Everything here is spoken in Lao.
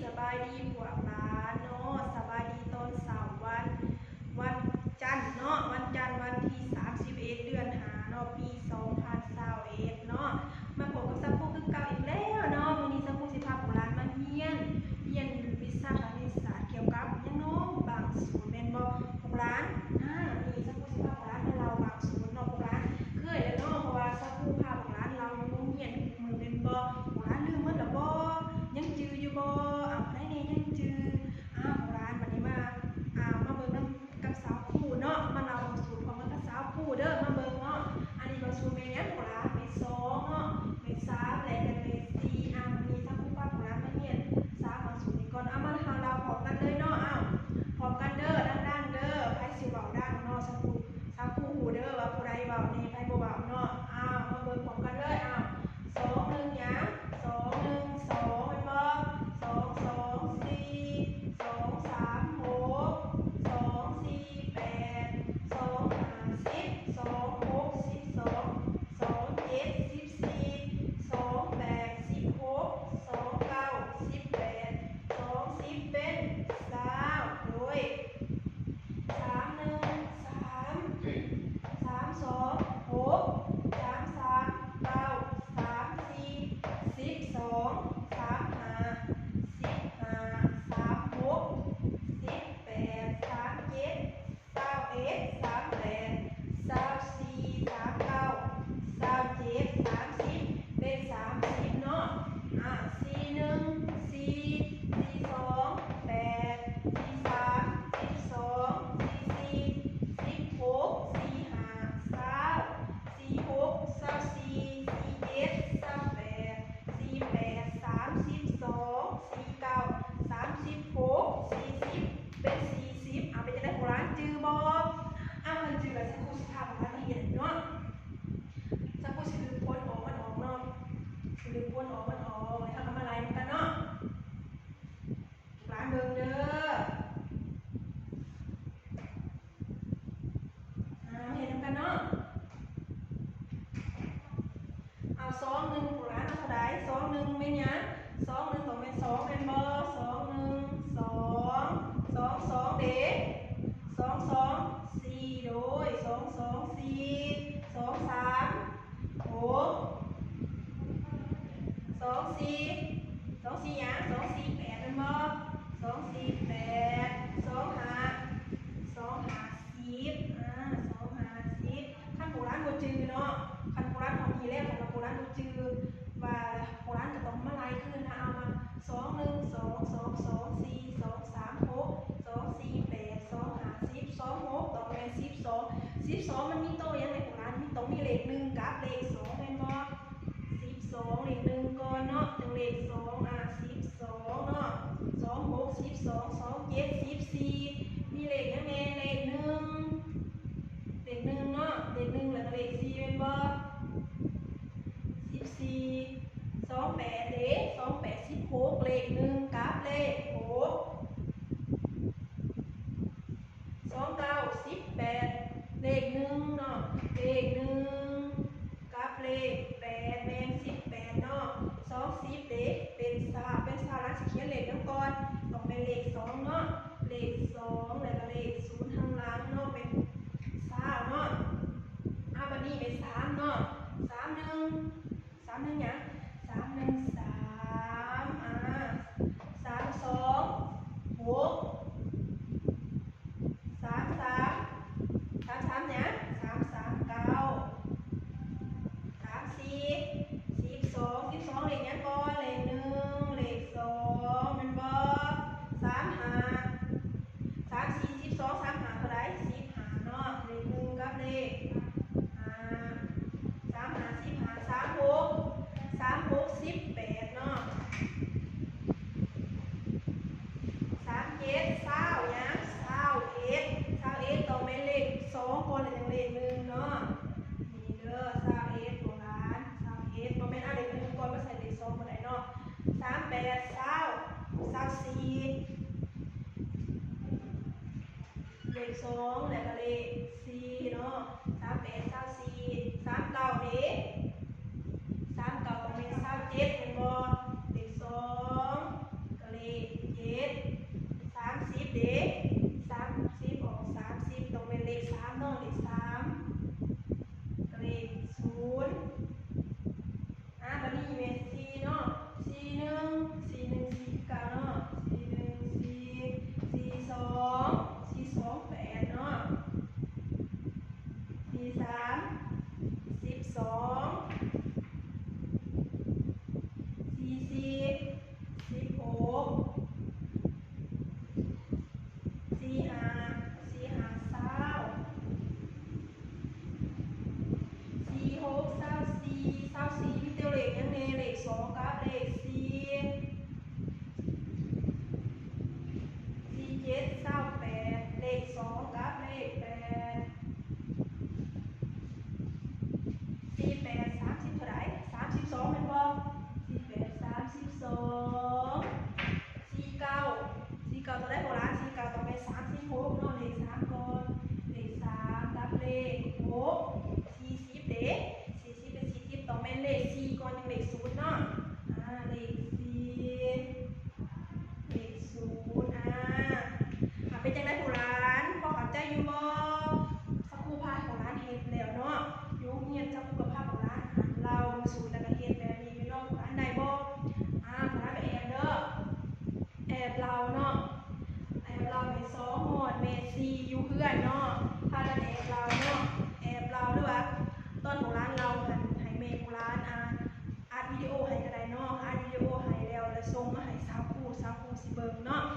ສະບາຍດີພວກຫຼານເນາະ, ສະບາຍດີຕອນເຊົ້າວັນ ວັນຈັນເນາະ, ວັນຈັນ ວັນທີສາມສິບເອັດ ເດືອນຫ້າເນາະ, ປີສອງພັນຊາວເອັດເນາະ. ມາພົບກັບສາວຄູຄືເກົ່າອີກແລ້ວເນາະ. ມື້ນີ້ສາວຄູຊິພາພວກຫຼານມາຮຽນ ຮຽນວິຊາຄະນິດສາດກ່ຽວກັບຫຍັງເນາະ? ບາງສູດແມ່ນບໍ່ພວກຫຼານ? ອາ ມື້ນີ້ສາວຄູຊິພາພວກຫຼານມາເລົ່າບາງສູດເນາະ. ພວກຫຼານເຄີຍແລ້ວເນາະ, ເພາະວ່າສາວຄູພາພວກຫຼານເລົ່າຢູ່ໂຮງຮຽນທຸກມື້ແມ່ນບໍ່? ພວກຫຼານລືມໝົດແລ້ວບໍ່? ຍັງຈື່ຢູ່ບໍ່? ອາ ຜູ້ໃດແດ່ຍັງຈື່? ອາ ພວກຫຼານບັດນີ້ມາ ອາ ມາເບິ່ງນຳກັບສາວຄູເນາະ, ມາເລົ່າບາງສູດພ້ອມກັນກັບສາວຄູເດີ. ມາເບິ່ງເນາະ, ອັນນີ້ບາງສູດແມ່ນຫຍັງພວກຫຼານ? ແມ່ນສອງເນາະ, ແມ່ນສາມ ແລະ ກະແມ່ນສີ່. ອາ ມື້ນີ້ສາວຄູພາພວກຫຼານມາຮຽນສາມບາງສູດນີ້ກ່ອນ. ເອົາ ມາເຮົາເລົ່າພ້ອມກັນເລີຍເນາະ. ເອົາ ພ້ອມກັນເດີ, ດັງໆເດີ. ໃຜຊິເວົ້າດັງເນາະ? ສາວຄູ ສາວຄູຮູ້ເດີວ່າຜູ້ໃດເວົ້າແດ່, ໃຜບໍ່ເວົ້າເນາະ. ເອົາ ມາເບິ່ງພ້ອມກັນເລີຍ. ເອົາ ສອງໜຶ່ງຫຍັງ? ສອງໜຶ່ງສອງ ແມ່ນບໍ່? ສອງສອງສີ່ ສອງສາມຫົກ ສອງສີ່ແປດ ສອງຫ້າສິບ ສອງຫົກສິບສອງ ສອງເຈັດສິບສີ່ ສອງແປດສິບຫົກ ສອງເກົ້າສິບແປດ ສອງສິບເປັນຊາວ ໂດຍ ສາມໜຶ່ງສາມ ສາມສອງຫົກ ສາມສາມເກົ້າ ສາມສີ່ສິບສອງ ສາມຫ້າສິບຫ້າ ສາມຫົກສິບແປດ ສາມເຈັດຊາວເອັດ ສາມແປດຊາວສີ່ ສາມເກົ້າຊາວເຈັດ ສາມສິບ ເປັນສາມສິບເນາະ. ອາ ສີ່ໜຶ່ງສີ່ ສີ່ສອງແປດ ສີ່ສາມສິບສອງ ສີ່ສີ່ສິບຫົກ ສີ່ຫ້າຊາວ ສີ່ຫົກຊາວສີ່ ສີ່ເຈັດຊາວແປດ ສີ່ແປດສາມສິບສອງ ສີ່ເກົ້າສາມສິບຫົກ ສີ່ສິບເປັນສີ່ສິບ. ເອົາ ເປັນຈັ່ງໃດພວກຫຼານຈື່ບໍ່? ເອົາ ຄັນຈື່ແລ້ວ ສາວຄູຊິພາພວກຫຼານມາຮຽນເນາະ. ສາວຄູຊິລຶກຜົນອອກມັນອອກເນາະ, ຊິດຶງຜົນອອກມັນອອກ ແລ້ວເຮົາກໍມາໄລ່ນຳກັນເນາະ. ຫຼານເບິ່ງເດີ. ເອົາ ເຮັດນຳກັນເນາະ. ເອົາ ສອງໜຶ່ງ ພວກຫຼານເອົາເທົ່າໃດ? ສອງໜຶ່ງແມ່ນຫຍັງ? ສອງໜຶ່ງຕ້ອງແມ່ນສອງແມ່ນບໍ່? ສອງໜຶ່ງສອງ ສອງສອງເດ? ສອງສອງສີ່ ໂດຍ ສອງສອງສີ່ ສອງສາມຫົກ ສອງສີ່ ສອງສີ່ຫຍັງ? ສອງສີ່ແປດແມ່ນບໍ່? ສອງສີ່ແປດ ສອງຫ້າ ສອງຫ້າສິບ ອາ ສອງຫ້າສິບ. ຄັນພວກຫຼານບໍ່ຈື່ເນາະ, ຄັນພວກຫຼານຮອດນີ້ແລ້ວ ຄັນວ່າພວກຫຼານບໍ່ຈື່ວ່າ ພວກຫຼານກໍຕ້ອງມາໄລ່ຄືນນະ. ເອົາ ມາ ສອງໜຶ່ງສອງ ສອງສອງສີ່ ສອງສາມຫົກ ສອງສີ່ແປດ ສອງຫ້າສິບ ສອງຫົກ ຕ້ອງແມ່ນສິບສອງ. ສິບສອງມັນມີໂຕຫຍັງແດ່ພວກຫຼານ? ມີ ຕ້ອງມີເລກໜຶ່ງກັບເລກສອງແມ່ນບໍ່? ສິບສອງ ເລກໜຶ່ງກ່ອນເນາະ ຈັ່ງເລກສອງ ອາ ສິບສອງເນາະ ສອງຫົກສິບສອງ ສອງເຈັດສິບສີ່ ມີເລກຫຍັງແດ່? ເລກໜຶ່ງ ເລກໜຶ່ງເນາະ ເລກໜຶ່ງ ແລ້ວກໍເລກສີ່ແມ່ນບໍ່? ສິບສີ່ ສອງແປດເດ? ສອງແປດສິບຫົກ ເລກໜຶ່ງກັບເລກຫົກ ສອງເກົ້າສິບແປດ ເລກໜຶ່ງເນາະ ເລກໜຶ່ງກັບເລກແປດ ແມ່ນສິບແປດເນາະ ສອງສິບເດ? ເປັນຊາວ ເປັນຊາວ ລະຊິຂຽນເລກຫຍັງກ່ອນ? ຕ້ອງແມ່ນເລກສອງເນາະ ເລກສອງ ແລ້ວກໍເລກສູນທາງຫຼັງເນາະ ເປັນຊາວເນາະ. ເອົາ ບາດນີ້ເປັນສາມເນາະ ສາມໜຶ່ງ ສາມໜຶ່ງຫຍັງ? ສາມໜຶ່ງສາມ ອາ ສາມສອງຫົກ ສາມສາມ ສາມສາມຫຍັງ? ສາມສາມເກົ້າ ສາມສີ່ສິບສອງ ສິບສອງ ເລກຫຍັງກ່ອນ? ເລກໜຶ່ງ ເລກສອງແມ່ນບໍ່? ສາມຫ້າ ສາມສີ່ສິບສອງ ສາມຫ້າເທົ່າໃດ? ສິບຫ້າເນາະ ເລກໜຶ່ງກັບເລກຫ້າ ສາມຫ້າສິບຫ້າ ສາມຫົກ ສາມຫົກສິບແປດເນາະ ສາມເຈັດຊາວຫຍັງ? ຊາວເອັດ ຊາວເອັດ ຕ້ອງແມ່ນເລກສອງກ່ອນ ແລ້ວຈັ່ງເລກໜຶ່ງເນາະ ນີ້ເດີ ຊາວເອັດ ພວກຫຼານ ຊາວເອັດ ບໍ່ແມ່ນເອົາເລກໜຶ່ງກ່ອນມາໃສ່ເລກສອງບໍ່ໄດ້ເນາະ ສາມແປດຊາວ ຊາວສີ່ ເລກສອງ ແລ້ວກໍເລກສີ່ເນາະ ສາມແປດຊາວສີ່ ສາມເກົ້າເດ? ສາມເກົ້າກໍແມ່ນຊາວເຈັດແມ່ນບໍ່? ເລກສອງ ກໍເລກ ຜູ້ຊິເບິ່ງເນາະ.